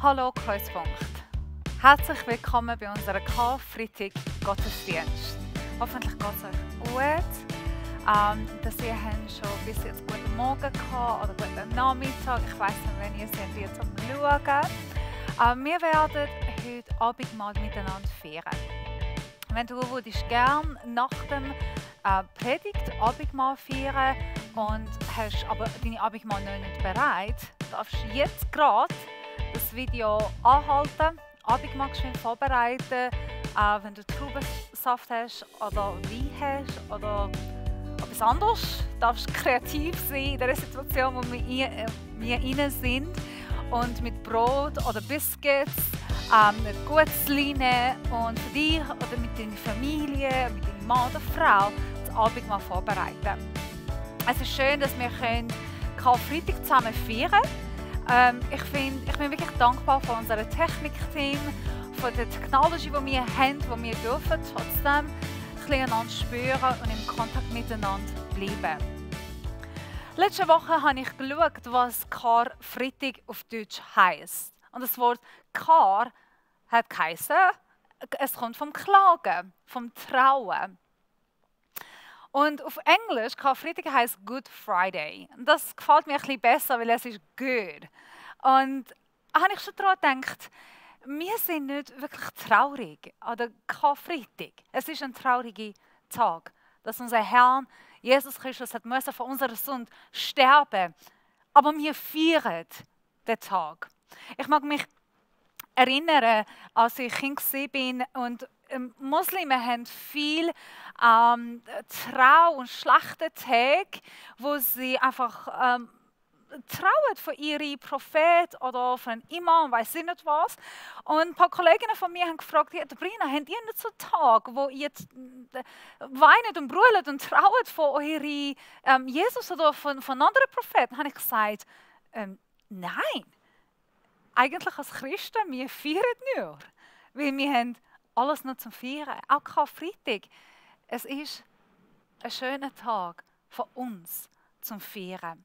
Hallo Kreuzpunkt. Herzlich willkommen bei unserem Karfreitag Gottesdienst. Hoffentlich geht es euch gut. Dass ihr schon bis jetzt guten Morgen gehabt oder guten Nachmittag. Ich weiss nicht, wenn ihr seid hier zum Schauen. Wir werden heute Abendmahl miteinander feiern. Wenn du würdest gerne nach dem Predigt Abendmahl feiern und hast aber deine Abendmahl noch nicht bereit, darfst du jetzt gerade das Video anhalten, Abendmahl geschwind vorbereiten, wenn du Traubensaft hast oder Wein hast oder etwas anderes, darfst du kreativ sein in der Situation, wo wir rein sind und mit Brot oder Biscuits ein gutes nehmen und für dich oder mit deiner Familie, mit deinem Mann oder Frau das Abendmahl vorbereiten. Es ist schön, dass wir Karfreitag zusammen feiern können. Ich bin wirklich dankbar für unser Technikteam, für die Technology, die wir haben, die wir dürfen trotzdem ein bisschen einander spüren und im Kontakt miteinander bleiben. Letzte Woche habe ich geschaut, was Karfreitag auf Deutsch heisst. Und das Wort Kar hat geheißen, es kommt vom Klagen, vom Trauen. Und auf Englisch, Karfreitag heisst Good Friday. Und das gefällt mir ein bisschen besser, weil es ist good. Und da habe ich schon daran gedacht, wir sind nicht wirklich traurig an der Karfreitag. Es ist ein trauriger Tag, dass unser Herr Jesus Christus hat müssen für unsere Sünde sterben. Aber wir feiern den Tag. Ich mag mich erinnern, als ich Kind war und Muslime haben viel Trau- und schlechte Tage, wo sie einfach trauen von ihrem Prophet oder von einem Imam, weiß ich nicht was. Und ein paar Kolleginnen von mir haben gefragt, ja, Brina, habt ihr nicht so einen Tag, wo ihr weint und brüllt und traut von eurem Jesus oder von anderen Propheten? Dann habe ich gesagt, nein. Eigentlich als Christen, wir feiern nur, weil wir haben alles nur zum Feiern. Auch Karfreitag. Es ist ein schöner Tag für uns zum Feiern.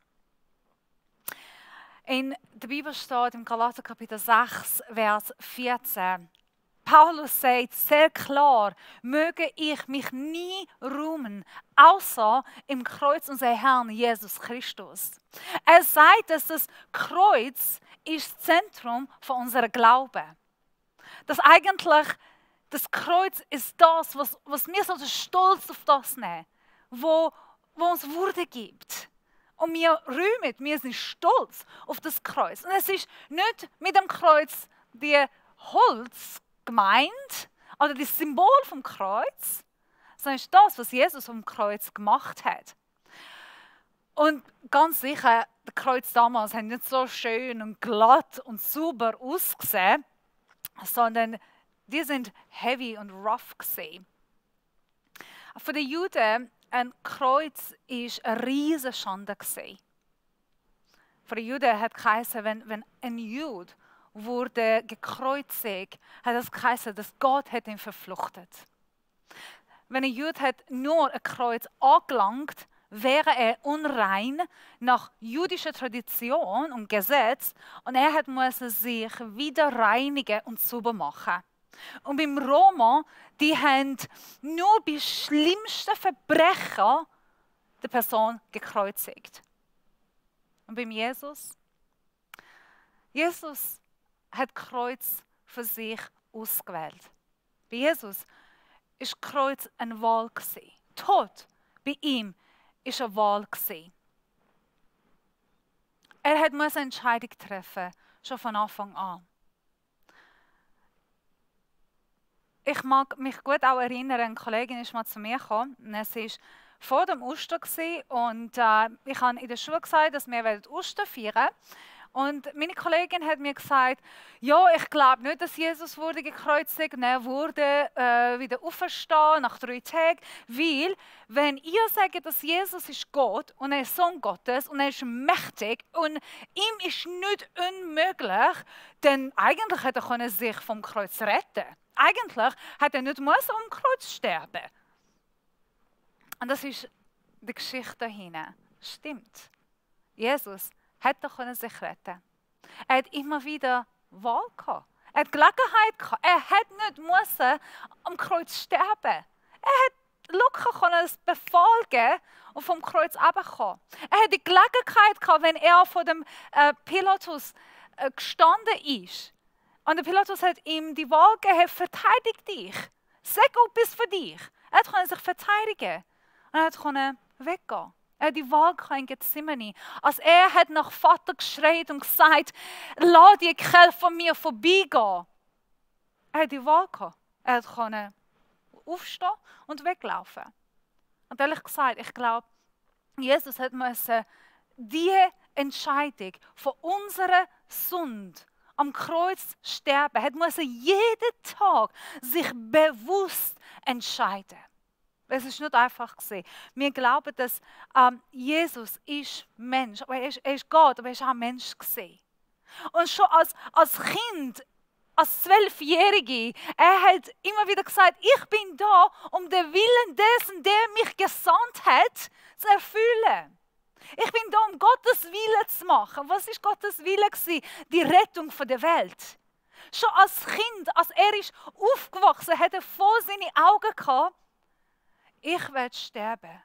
In der Bibel steht im Galater Kapitel 6, Vers 14, Paulus sagt sehr klar, möge ich mich nie rühmen, außer im Kreuz unseres Herrn Jesus Christus. Er sagt, dass das Kreuz ist das Zentrum von unserem Glauben. Dass eigentlich das Kreuz ist das, was wir so stolz auf das nehmen, wo uns Würde gibt. Und wir rühmen, wir sind stolz auf das Kreuz. Und es ist nicht mit dem Kreuz die Holz gemeint oder das Symbol vom Kreuz, sondern es ist das, was Jesus am Kreuz gemacht hat. Und ganz sicher, das Kreuz damals hat nicht so schön und glatt und sauber ausgesehen, sondern die sind heavy und rough gewesen. Für die Juden ein Kreuz ist eine riesige Schande gewesen. Für die Juden hat es geheißen, wenn ein Jude wurde gekreuzigt, hat es geheißen, dass Gott hat ihn verfluchtet. Wenn ein Jude hat nur ein Kreuz angelangt, wäre er unrein nach jüdischer Tradition und Gesetz und er musste sich wieder reinigen und sauber machen. Und beim Roma, die haben nur bei schlimmsten Verbrechen die Person gekreuzigt. Und beim Jesus? Jesus hat Kreuz für sich ausgewählt. Bei Jesus ist Kreuz eine Wahl gewesen. Tod bei ihm ist eine Wahl gewesen. Er musste eine Entscheidung treffen, schon von Anfang an. Ich mag mich gut auch erinnern, eine Kollegin ist mal zu mir gekommen. Es war vor dem Ostern und ich habe in der Schule gesagt, dass wir Ostern feiern. Und meine Kollegin hat mir gesagt, ja, ich glaube nicht, dass Jesus wurde gekreuzigt und er wurde wieder auferstehen nach 3 Tagen. Weil, wenn ihr sagt, dass Jesus ist Gott und er ist Sohn Gottes und er ist mächtig und ihm ist nicht unmöglich, dann eigentlich hätte er sich vom Kreuz retten. Eigentlich hätte er nicht am Kreuz sterben. Und das ist die Geschichte dahinter. Stimmt. Jesus hätte sich retten können. Er hat immer wieder Wahl gehabt. Er hat Gelegenheit gehabt. Er hätte nicht müssen am Kreuz sterben. Er hat locker ein Befehl geben und vom Kreuz runterkommen. Er hat die Gelegenheit gehabt, wenn er vor dem Pilatus gestanden ist. Und der Pilatus hat ihm die Wahl gegeben, verteidige dich. Sag etwas für dich. Er konnte sich verteidigen. Und er konnte weggehen. Er hat die Wahl in Gethsemane. Als er hat nach Vater geschreit und gesagt, lass die Kelch von mir vorbeigehen. Er hat die Wahl gehabt. Er konnte aufstehen und weglaufen. Und ehrlich gesagt, ich glaube, Jesus hat diese Entscheidung von unserer Sünde am Kreuz sterben, hat jeden Tag sich bewusst entscheiden. Es ist nicht einfach gewesen. Wir glauben, dass Jesus ist Mensch, aber er ist Gott, aber er ist auch Mensch gewesen. Und schon als Kind, als 12-Jährige, er hat immer wieder gesagt, ich bin da, um den Willen dessen, der mich gesandt hat, zu erfüllen. Ich bin da, um Gottes Willen zu machen. Was ist Gottes Wille gewesen? Die Rettung der Welt. Schon als Kind, als er ist aufgewachsen, hat er vor seine Augen gehabt, ich werde sterben,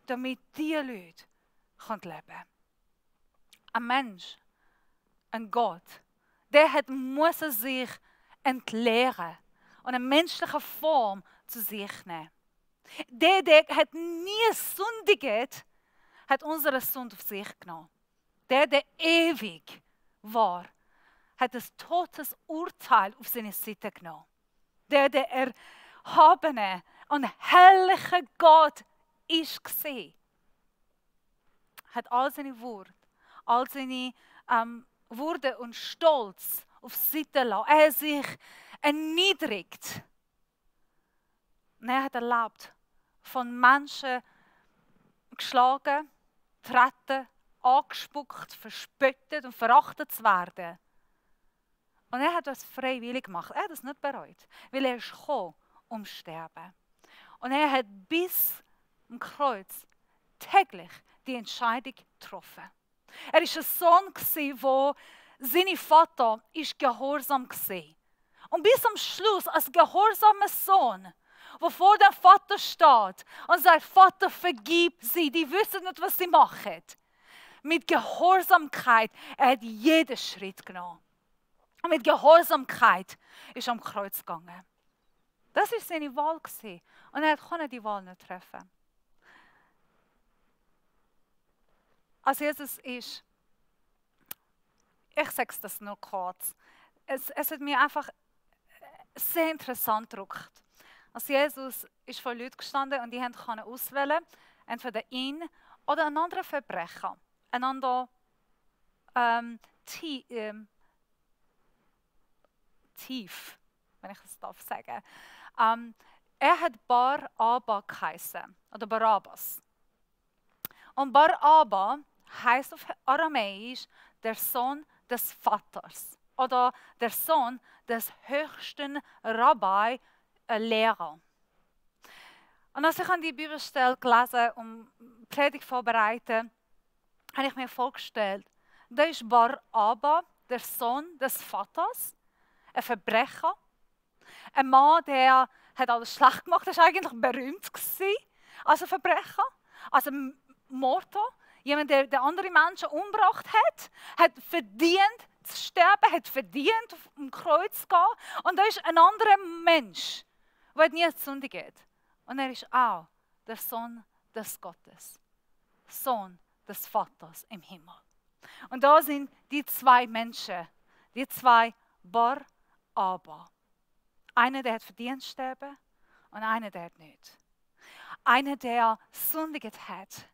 damit diese Leute leben können. Ein Mensch, ein Gott, der muss sich entleeren und eine menschliche Form zu sich nehmen. Der hat nie sündigt, hat unsere Sünde auf sich genommen. Der ewig war, hat das Todesurteil auf seine Seite genommen. Der erhabene und herrliche Gott ist gesehen, hat all seine Würde, all seine Würde und Stolz auf Seite lassen. Er hat sich erniedrigt. Und er hat erlebt, von Menschen geschlagen, getreten, angespuckt, verspottet und verachtet zu werden. Und er hat das freiwillig gemacht. Er hat es nicht bereut, weil er ist gekommen, um zu sterben. Und er hat bis zum Kreuz täglich die Entscheidung getroffen. Er war ein Sohn, wo sein Vater gehorsam war. Und bis zum Schluss, als gehorsamer Sohn, der vor dem Vater steht und sagt, Vater, vergib sie, die wissen nicht, was sie machen. Mit Gehorsamkeit, er hat jeden Schritt genommen. Und mit Gehorsamkeit ist er am Kreuz gegangen. Das war seine Wahl. Und er konnte die Wahl nicht treffen. Als Jesus ist, ich sage es nur kurz, es hat mir einfach sehr interessant gedrückt. Als Jesus ist vor Leuten gestanden und die konnten auswählen, entweder ihn oder einen anderen Verbrecher, einen anderen Tief, wenn ich es darf sagen. Er hat Bar-Abba geheißen, oder Barabbas. Und Bar-Abba heißt auf Aramäisch der Sohn des Vaters oder der Sohn des höchsten Rabbi, Lehrer. Und als ich an die Bibelstelle gelesen und Predigt vorbereitet, habe ich mir vorgestellt, da ist Bar-Abba, der Sohn des Vaters, ein Verbrecher, ein Mann, der hat alles schlecht gemacht, der war eigentlich berühmt als ein Verbrecher, als ein Mörder, jemand, der andere Menschen umgebracht hat verdient zu sterben, hat verdient, auf dem Kreuz zu gehen. Und da ist ein anderer Mensch, der nie sündigt. Und er ist auch der Sohn des Gottes, Sohn des Vaters im Himmel. Und da sind die zwei Menschen, die zwei Bar-Abba. Einer, der hat verdient zu sterben und einer, der hat nicht. Einer, der sündigt hat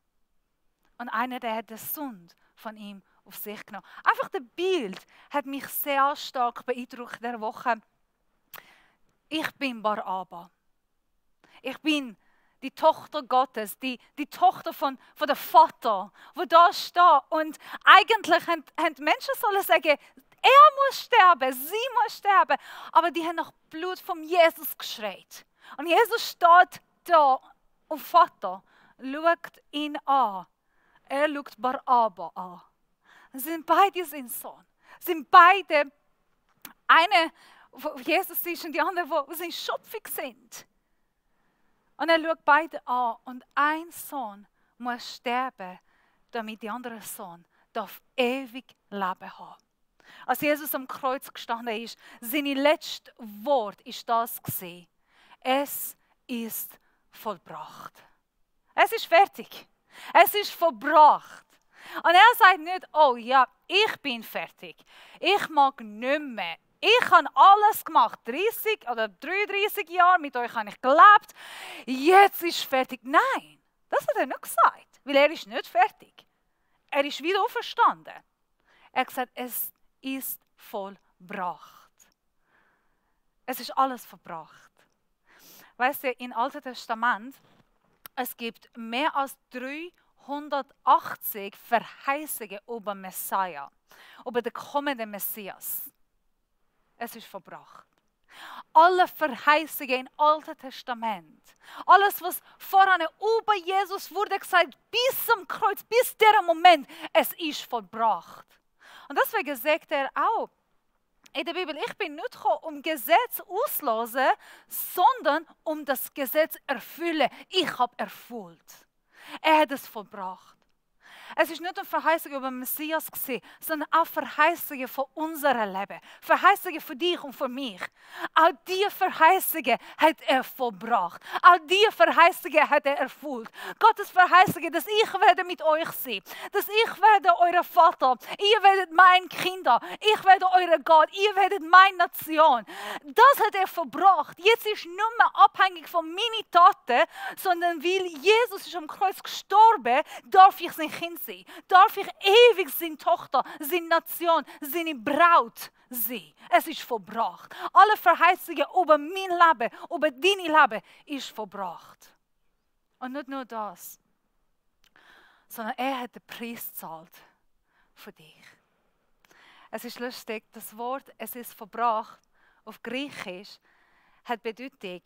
und einer, der hat die Sünde von ihm auf sich genommen. Einfach das Bild hat mich sehr stark beeindruckt in dieser Woche. Ich bin Bar-Abba. Ich bin die Tochter Gottes, die Tochter von dem Vater, wo da steht. Und eigentlich haben Menschen sollen sagen, er muss sterben, sie muss sterben. Aber die haben nach Blut von Jesus geschreit. Und Jesus steht da und Vater schaut ihn an. Er schaut Bar-Abba an. Sind beide sein Sohn. Sind beide einer, wo Jesus ist und die anderen, wo seine Schöpfung sind. Und er schaut beide an und ein Sohn muss sterben, damit der andere Sohn darf ewig Leben haben. Als Jesus am Kreuz gestanden ist, seine letzte Wort ist das gewesen: Es ist vollbracht. Es ist fertig. Es ist vollbracht. Und er sagt nicht, oh ja, ich bin fertig. Ich mag nicht mehr. Ich habe alles gemacht. 30 oder 33 Jahre mit euch habe ich gelebt. Jetzt ist fertig. Nein, das hat er nicht gesagt. Weil er ist nicht fertig. Er ist wieder auferstanden. Er hat gesagt, es ist vollbracht. Es ist alles vollbracht. Weißt du, im Alten Testament, es gibt mehr als 380 Verheißungen über Messias, über den kommenden Messias. Es ist vollbracht. Alle Verheißungen im Alten Testament, alles, was voran über Jesus wurde gesagt, bis zum Kreuz, bis der Moment, es ist vollbracht. Und deswegen sagt er auch in der Bibel, ich bin nicht gekommen, um Gesetz auszulösen, sondern um das Gesetz erfüllen. Ich habe erfüllt. Er hat es vollbracht. Es ist nicht eine Verheißung über den Messias, sondern auch Verheißungen von unserem Leben. Verheißungen für dich und für mich. Auch diese Verheißungen hat er vollbracht. Auch diese Verheißungen hat er erfüllt. Gottes Verheißungen, dass ich werde mit euch sein. Dass ich werde euer Vater. Ihr werdet meine Kinder. Ich werde euer Gott. Ihr werdet meine Nation. Das hat er vollbracht. Jetzt ist nicht mehr abhängig von meinen Taten, sondern weil Jesus ist am Kreuz gestorben, darf ich sein Kind sein. Darf ich ewig seine Tochter, seine Nation, seine Braut sein. Es ist vollbracht. Alle Verheißungen über mein Leben, über dein Leben ist vollbracht. Und nicht nur das, sondern er hat den Preis gezahlt für dich. Es ist lustig, das Wort «es ist vollbracht» auf Griechisch hat Bedeutung,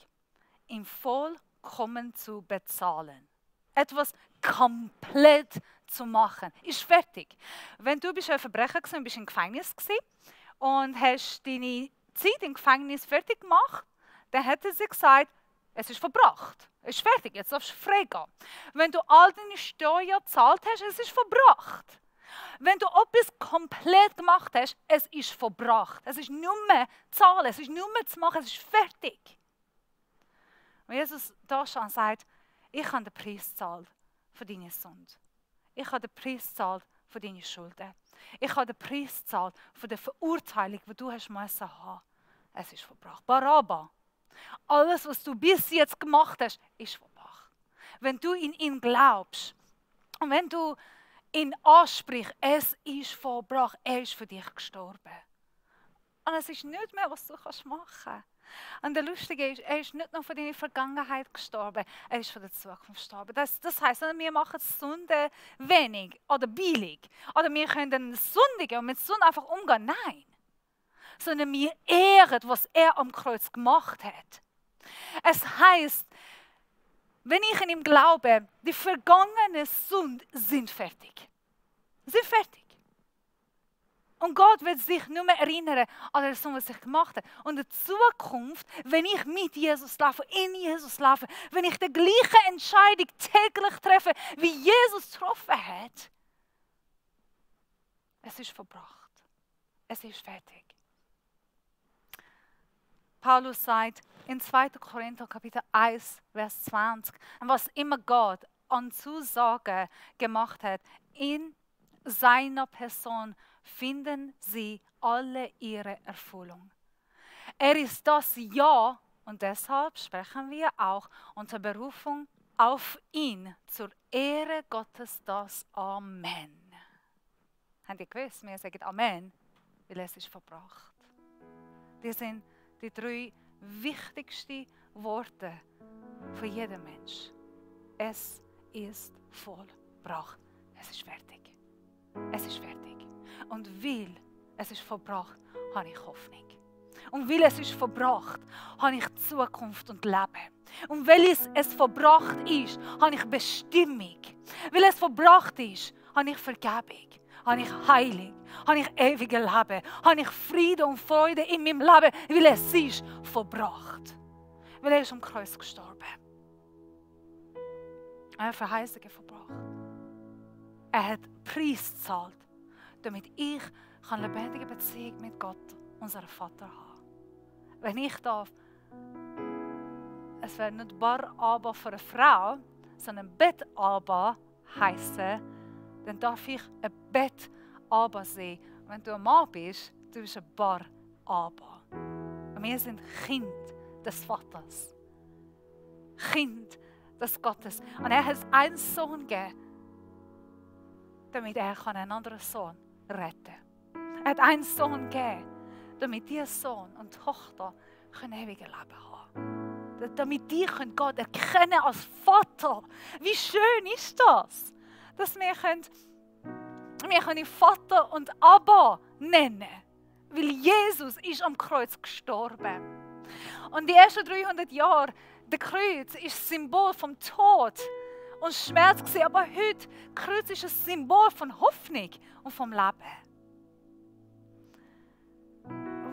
im Vollkommen zu bezahlen. Etwas komplett zu machen. Ist fertig. Wenn du bist ein Verbrecher gewesen, bist im Gefängnis gewesen und hast deine Zeit im Gefängnis fertig gemacht, dann hätte sie gesagt, es ist verbracht. Es ist fertig, jetzt darfst du frei gehen. Wenn du all deine Steuern gezahlt hast, es ist verbracht. Wenn du etwas komplett gemacht hast, es ist verbracht. Es ist nur mehr zahlen, es ist nur mehr zu machen, es ist fertig. Und Jesus da schon sagt, ich habe den Preis gezahlt für deine Sünde. Ich habe den Preis gezahlt für deine Schulden. Ich habe den Preis gezahlt für die Verurteilung, die du hast müssen haben. Es ist verbracht. Baraba. Alles, was du bis jetzt gemacht hast, ist verbracht. Wenn du in ihn glaubst und wenn du ihn ansprichst, es ist verbracht, er ist für dich gestorben. Und es ist nicht mehr, was du machen kannst. Und der Lustige ist, er ist nicht nur für deine Vergangenheit gestorben, er ist für die Zukunft gestorben. Das heisst, wir machen Sünde wenig oder billig. Oder wir können sündigen und mit Sünde einfach umgehen. Nein. Sondern wir ehren, was er am Kreuz gemacht hat. Es heisst, wenn ich in ihm glaube, die vergangenen Sünden sind fertig. Sind fertig. Und Gott wird sich nur mehr erinnern an das, was ich gemacht habe. Und in Zukunft, wenn ich mit Jesus laufe, in Jesus laufe, wenn ich die gleiche Entscheidung täglich treffe, wie Jesus getroffen hat, es ist verbracht. Es ist fertig. Paulus sagt in 2. Korinther Kapitel 1, Vers 20, was immer Gott an Zusagen gemacht hat, in seiner Person finden sie alle ihre Erfüllung. Er ist das Ja und deshalb sprechen wir auch unter Berufung auf ihn zur Ehre Gottes das Amen. Habt ihr gewusst? Wir sagen Amen, weil es ist verbracht. Das sind die 3 wichtigsten Worte für jeden Mensch. Es ist vollbracht. Es ist fertig. Es ist fertig. Und weil es ist verbracht, habe ich Hoffnung. Und weil es ist verbracht, habe ich Zukunft und Leben. Und weil es verbracht ist, habe ich Bestimmung. Weil es verbracht ist, habe ich Vergebung, habe ich Heilung, habe ich ewige Leben, habe ich Friede und Freude in meinem Leben, weil es ist vollbracht. Weil er ist am Kreuz gestorben. Er hat Verheißungen verbracht. Er hat Preis gezahlt, damit ich eine lebendige Beziehung mit Gott, unserem Vater, haben. Wenn ich darf, es wäre nicht Bar Aba für eine Frau, sondern Bet Aba heißen, dann darf ich ein Bet Aba sein. Wenn du ein Mann bist, du bist ein Bar Aba. Und wir sind Kind des Vaters. Kind des Gottes. Und er hat einen Sohn gegeben, damit er einen anderen Sohn retten kann. Er hat einen Sohn gegeben, damit dieser Sohn und Tochter ewige Leben haben. Damit die Gott erkennen als Vater. Wie schön ist das? Dass wir können Vater und Abba nennen. Weil Jesus ist am Kreuz gestorben. Und die ersten 300 Jahre, der Kreuz ist ein Symbol vom Tod und Schmerz gewesen. Aber heute, Kreuz ist ein Symbol von Hoffnung und vom Leben.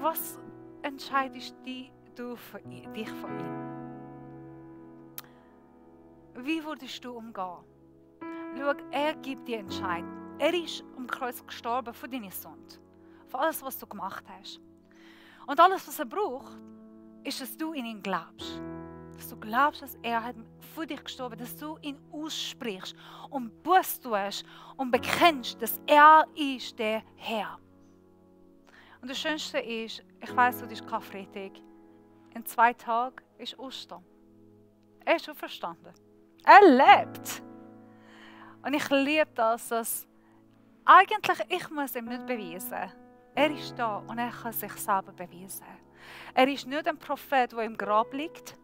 Was entscheidest du für dich von ihm? Wie würdest du umgehen? Schau, er gibt dir Entscheidung. Er ist am Kreuz gestorben für deine Sünde. Für alles, was du gemacht hast. Und alles, was er braucht, ist, dass du in ihn glaubst. Dass du glaubst, dass er hat für dich gestorben, dass du ihn aussprichst und Buß tust und bekennst, dass er ist der Herr. Und das Schönste ist, ich weiss, du bist Karfreitag. In 2 Tagen ist Ostern. Er ist auferstanden. Er lebt. Und ich liebe das, dass eigentlich ich muss ihm nicht beweisen. Er ist da und er kann sich selber beweisen. Er ist nicht ein Prophet, der im Grab liegt.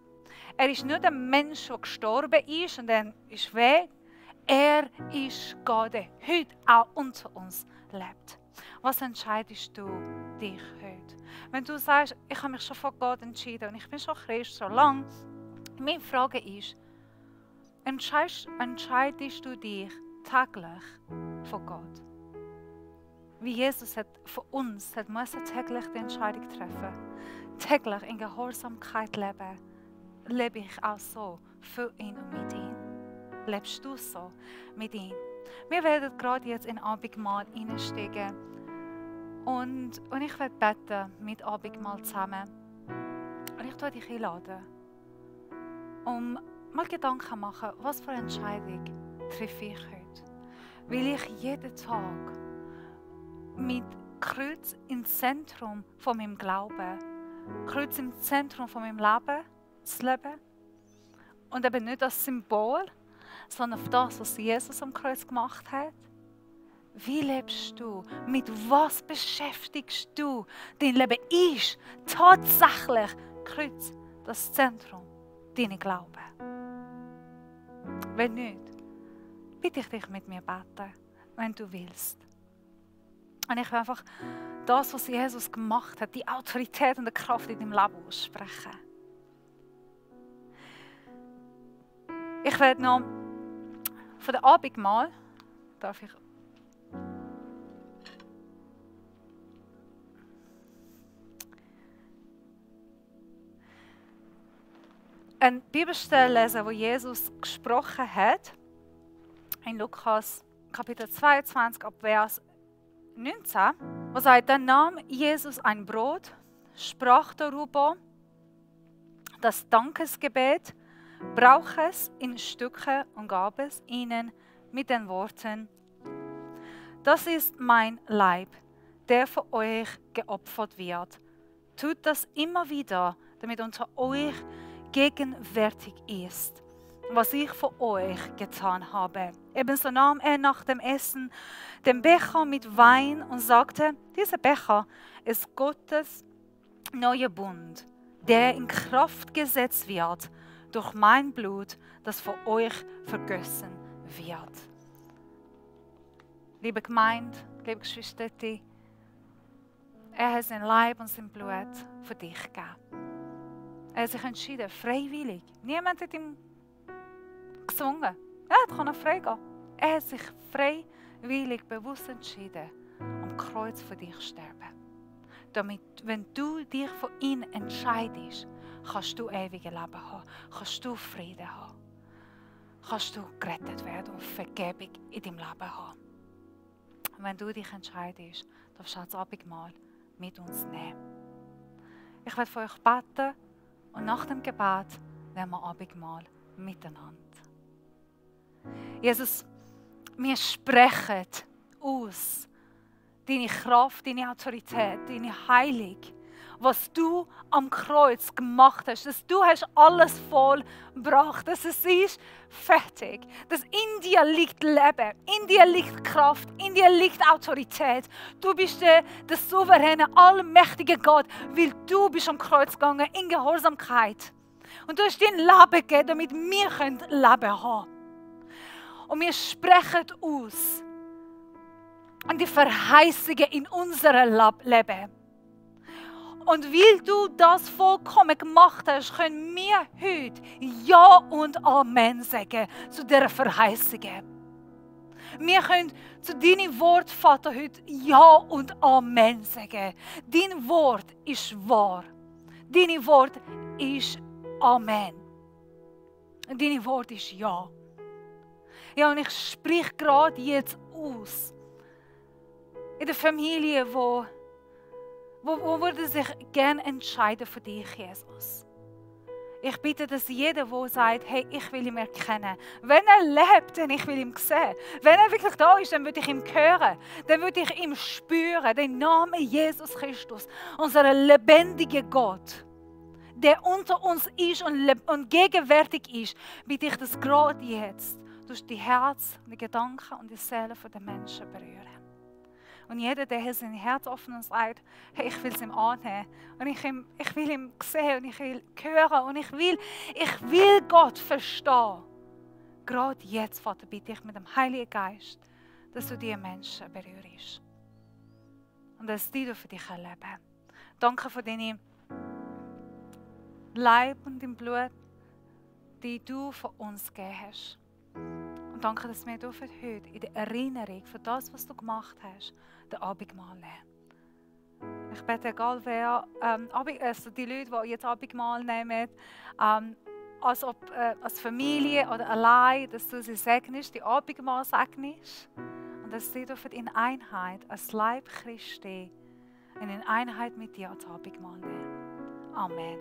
Er ist nicht ein Mensch, der gestorben ist und dann ist weg. Er ist Gott, der heute auch unter uns lebt. Was entscheidest du dich heute? Wenn du sagst, ich habe mich schon vor Gott entschieden und ich bin schon Christ so lange, meine Frage ist, entscheidest du dich täglich vor Gott? Wie Jesus hat für uns muss täglich die Entscheidung treffen. Täglich in Gehorsamkeit leben. Lebe ich auch so für ihn und mit ihm? Lebst du so mit ihm? Wir werden gerade jetzt in Abendmahl einsteigen. Und ich werde beten mit Abendmahl zusammen. Und ich tue dich einladen, um mal Gedanken machen, was für eine Entscheidung treffe ich heute. Will ich jeden Tag mit Kreuz im Zentrum von meinem Glauben, Kreuz im Zentrum von meinem Leben zu leben? Und eben nicht als Symbol, sondern auf das, was Jesus am Kreuz gemacht hat. Wie lebst du? Mit was beschäftigst du? Dein Leben ist tatsächlich Kreuz, das Zentrum, deine Glauben. Wenn nicht, bitte ich dich mit mir beten, wenn du willst. Und ich will einfach das, was Jesus gemacht hat, die Autorität und die Kraft in deinem Leben aussprechen. Ich werde noch von der Abendmahl, darf ich eine Bibelstelle lesen, wo Jesus gesprochen hat, in Lukas Kapitel 22, ab Vers 19, wo sagt, dann nahm Jesus ein Brot, sprach darüber das Dankesgebet, brach es in Stücke und gab es ihnen mit den Worten: Das ist mein Leib, der für euch geopfert wird. Tut das immer wieder, damit unter euch gegenwärtig ist, was ich für euch getan habe. Ebenso nahm er nach dem Essen den Becher mit Wein und sagte: Dieser Becher ist Gottes neuer Bund, der in Kraft gesetzt wird durch mein Blut, das für euch vergossen wird. Liebe Gemeinde, liebe Geschwister, er hat sein Leib und sein Blut für dich gegeben. Er hat sich entschieden, freiwillig. Niemand hat ihm gezwungen. Er kann frei gehen. Er hat sich freiwillig bewusst entschieden, am am Kreuz für dich sterben. Damit, wenn du dich für ihn entscheidest, kannst du ewige Leben haben, kannst du Frieden haben, kannst du gerettet werden und Vergebung in deinem Leben haben. Und wenn du dich entscheidest, darfst du das Abendmahl mit uns nehmen. Ich werde für euch beten und nach dem Gebet nehmen wir Abendmahl miteinander. Jesus, wir sprechen aus deine Kraft, deine Autorität, deine Heilung, was du am Kreuz gemacht hast, dass du hast alles vollbracht, dass es ist fertig, dass in dir liegt Leben, in dir liegt Kraft, in dir liegt Autorität. Du bist der souveräne, allmächtige Gott, weil du bist am Kreuz gegangen in Gehorsamkeit. Und du hast dein Leben gegeben, damit wir Leben haben können. Und wir sprechen aus an die Verheißungen in unserem Leben. Und weil du das vollkommen gemacht hast, können wir heute Ja und Amen sagen zu dieser Verheißungen. Wir können zu deinem Wort, Vater, heute Ja und Amen sagen. Dein Wort ist wahr. Dein Wort ist Amen. Und dein Wort ist Ja. Ja, und ich spreche gerade jetzt aus. In der Familie, wo würde sich gerne entscheiden für dich, Jesus. Ich bitte, dass jeder, der sagt, hey, ich will ihn erkennen. Wenn er lebt, dann ich will ihn sehen. Wenn er wirklich da ist, dann würde ich ihn hören. Dann würde ich ihn spüren. Den Namen Jesus Christus, unser lebendiger Gott, der unter uns ist und gegenwärtig ist, bitte ich, dass gerade jetzt durch die Herz, die Gedanken und die Seele der Menschen berühren. Und jeder, der sein Herz offen und sagt, hey, ich will es ihm annehmen. Und ich will ihn sehen und ich will hören und ich will Gott verstehen. Gerade jetzt, Vater, bitte ich mit dem Heiligen Geist, dass du diese Menschen berührst. Und dass die für dich erleben. Danke für deine Leib und dein Blut, die du für uns gegeben hast. Und danke, dass wir heute in der Erinnerung für das, was du gemacht hast, den Abendmahl nehmen. Ich bete, egal wer, also die Leute, die jetzt Abendmahl nehmen, als Familie oder allein, dass du sie segnest, die Abendmahl segnest. Und dass sie in Einheit, als Leib Christi, in Einheit mit dir das Abendmahl nehmen. Amen.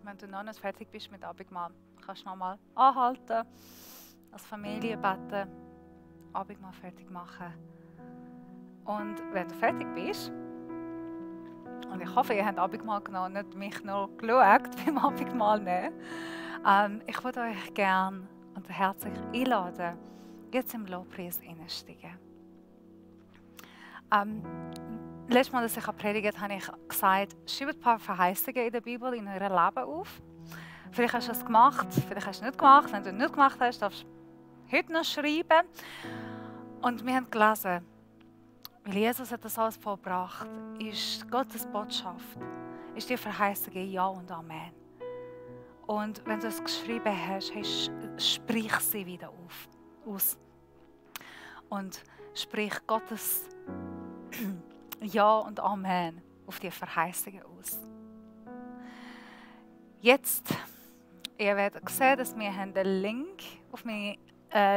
Wenn du noch nicht fertig bist mit Abendmahl, kannst du noch mal anhalten, als Familie beten, Abendmahl fertig machen. Und wenn du fertig bist, und ich hoffe, ihr habt Abendmahl genommen, nicht mich nur geschaut beim Abendmahl nehmen, ich würde euch gerne und herzlich einladen, jetzt im Lobpreis einzusteigen. Letztes Mal, als ich predigt habe, ich gesagt, schreibt ein paar Verheißungen in der Bibel in eurem Leben auf. Vielleicht hast du es gemacht, vielleicht hast du es nicht gemacht. Wenn du es nicht gemacht hast, darfst du heute noch schreiben. Und wir haben gelesen, weil Jesus hat das alles vollbracht, ist Gottes Botschaft, ist die Verheißungen Ja und Amen. Und wenn du es geschrieben hast, hey, sprich sie wieder aus. Und sprich Gottes Ja und Amen auf die Verheißungen aus. Jetzt, ihr werdet sehen, dass wir haben den Link auf meiner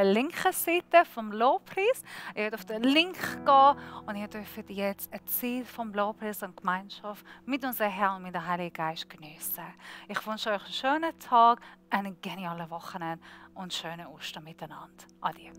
linken Seite vom Lobpreis. Ihr werdet auf den Link gehen und ihr dürft jetzt eine Zeit vom Lobpreis und Gemeinschaft mit unserem Herrn und mit dem Heiligen Geist geniessen. Ich wünsche euch einen schönen Tag, einen genialen Wochenende und schöne Ostern miteinander. Adieu.